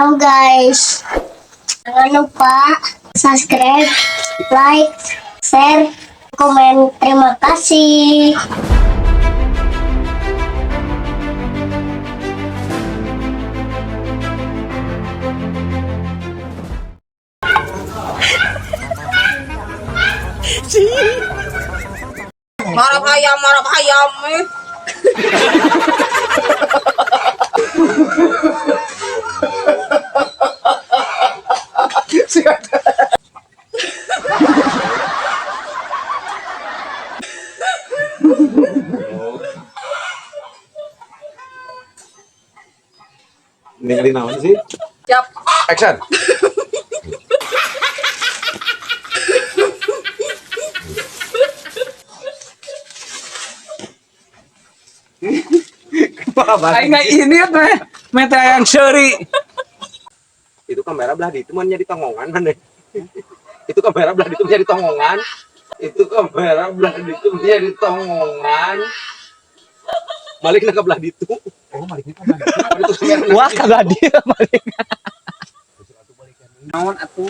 Halo guys, jangan lupa subscribe, like, share, komen. Terima kasih. Marah hayam eh. Ningali naon sih? Siap. Action. Aing mah ini teh mete yang seuri. Itu kamera belah di itu mah jadi tonggongan mana? Itu kamera belah di itu jadi tonggongan. Itu kamera belah di itu jadi tonggongan. Baliknya ke belah ditu. Oh, baliknya ke belah ditu. Itu kamera. Wah, kagak dia balik. Naon atuh?